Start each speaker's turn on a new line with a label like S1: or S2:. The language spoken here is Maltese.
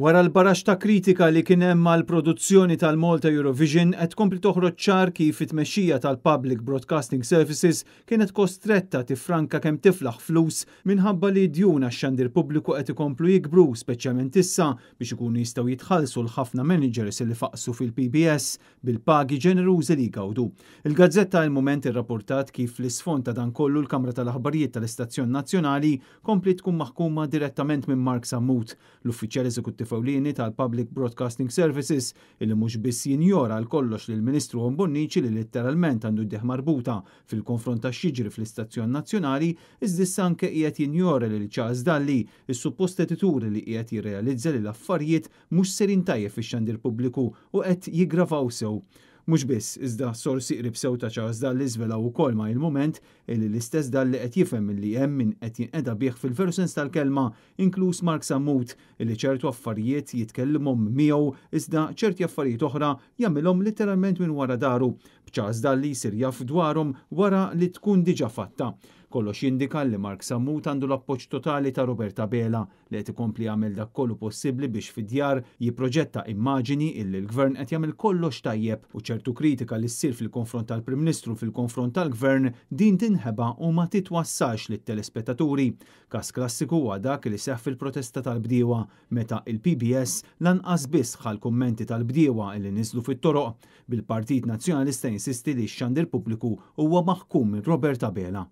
S1: Wara l-baraxx ta' kritika li kien hemm għall-produzzjoni tal-Malta Eurovision qed tkompli toħroġ ċar kif it-tmexxija tal-Public Broadcasting Services kienet kostretta tiffranka kemm tiflaħ flus minħabba li d-djun għax-xandir pubbliku qed ikomplu jikbru, speċjalment issa biex ikunu jistgħu jitħallsu l-ħafna managers li faqsu fil-PBS bil-pagi ġenerużi li jgawdu. Il-gazzetta Il-Mument irrapportat kif fl-isfond ta' dan kollu l-Kamra tal-Aħbarijiet tal-Istazzjon Nazzjonali kompliet tkun maħkuma direttament minn Mark Sammut, l-uffiċjal eżekuttiv ewlieni tal-Public Broadcasting Services, illi mhux biss jinjora għal kollox lill-Ministru Owen Bonnici li litteralment għandu jdejh marbuta fil-konfront ta' x'jiġri fl-istazzjon nazzjonali, iżda issa anke qiegħed jinjora lil Charles Dalli, is-suppost editur li qiegħed jirrealizza li l-affarijiet mhux serin tajjeb fix-xandir pubbliku u qed jiggravaw sew. Mhux biss, iżda sorsi qrib sew ta' Charles Dalli żvelaw ukoll ma' Il-Mument illi l-istess Dalli qed jifhem illi hemm min qed jinqeda bih fil-veru sens tal-kelma, inkluż Mark Sammut, illi ċertu affarijiet jitkellimhom miegħu iżda ċerti affarijiet oħra jagħmilhom litteralment minn wara daru, b'Charles Dalli jsir jaf dwarhom wara li tkun diġà fatta. Kollox jindika li Mark Sammut għandu l-appoġġ totali ta' Robert Abela, li qed ikompli jagħmel dak kollu possibbli biex fid-djar jipproġetta immaġini illi l-Gvern qed jagħmel kollox tajjeb u ċertu kritika li ssir fil-konfront tal-Prim Ministru fil-konfront tal-Gvern din tinħeba u ma titwassalx lit-telespettaturi. Każ klassiku huwa dak li seħħ fil-protesta tal-bdiewa meta il-PBS lanqas biss ħa l-kummenti tal-bdiewa illi niżlu fit-toroq, bil-Partit Nazzjonalista jinsisti li x-xandir pubbliku huwa maħkum minn Robert Abela.